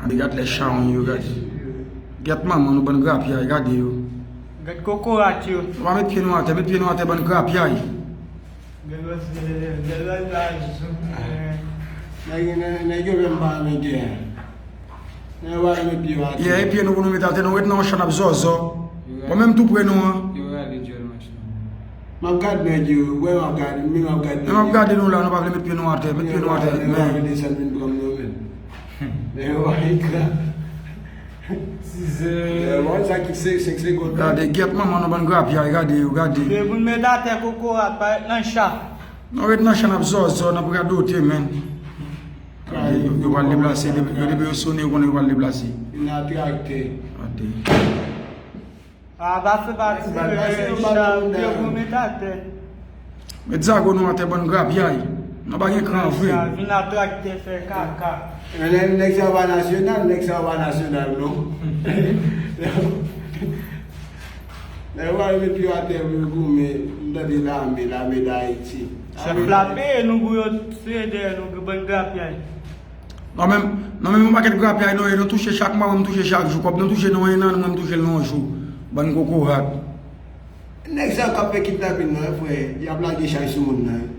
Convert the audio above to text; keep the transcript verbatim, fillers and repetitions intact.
Gade, gad lè chawony yo, gade. Gèt manman nou, bann grapyay, gade yo. Gad kokorat yo. Nou pa met pye nou atè, met pye nou atè, bann grapyay. Nèg, nèg, nèg yo menm pa renmen gè. Nèg yo pa renmen pye yo atè. Yeah, e pye nou pou nou met atè, nou ret nan yon chan ap zòzò. Mwen menm tou pre nou an. Yo rale djòl machin. M ap gad nèg yo, wè m ap gade, men m ap gade. Men m ap gade nou la, nou pa vle met pye nou atè, met pye nou atè, men. Yo pa vle desann vin pran m non, men. Men yo pa ekran. Sizè. Bon, sa ki se, se, se gòt. Gade, gèt manman nou bann grapyay, gade yo, gade. Depi nou met atè kokorat, pa ret nan cha. Nou ret nan chan ap zòzò, n ap radote, men. Gade, yo, yo pral deplase, yo depi yo sone, yo konnen yo pral deplase. Vin atrakte. Gade. A, pase pa ti, pase yon balon, pye pou met atè. Met zago nou atè, bann grapyay. Nou pa gen kran vre. Sa vin atrakte fè kaka. Nèg, nèg sa pa nasyonal, nèg sa pa nasyonal non. Nèg pa met pye atè pou yo goumen, m tande lame, lame Dayiti. Chèf la peye nou pou yo tiye dèyè nou, bann grapyay. Non, men, non, men yon pakèt grapyay nou ye, nou touche chak mwa, mwen m touche chak jou. Kòb nou touche nan yon an, mwen m touche l nan yon jou. Bann kokorat. Nèg sa k ap fè kidnapin nan, frè, y ap lage chay sou moun nan.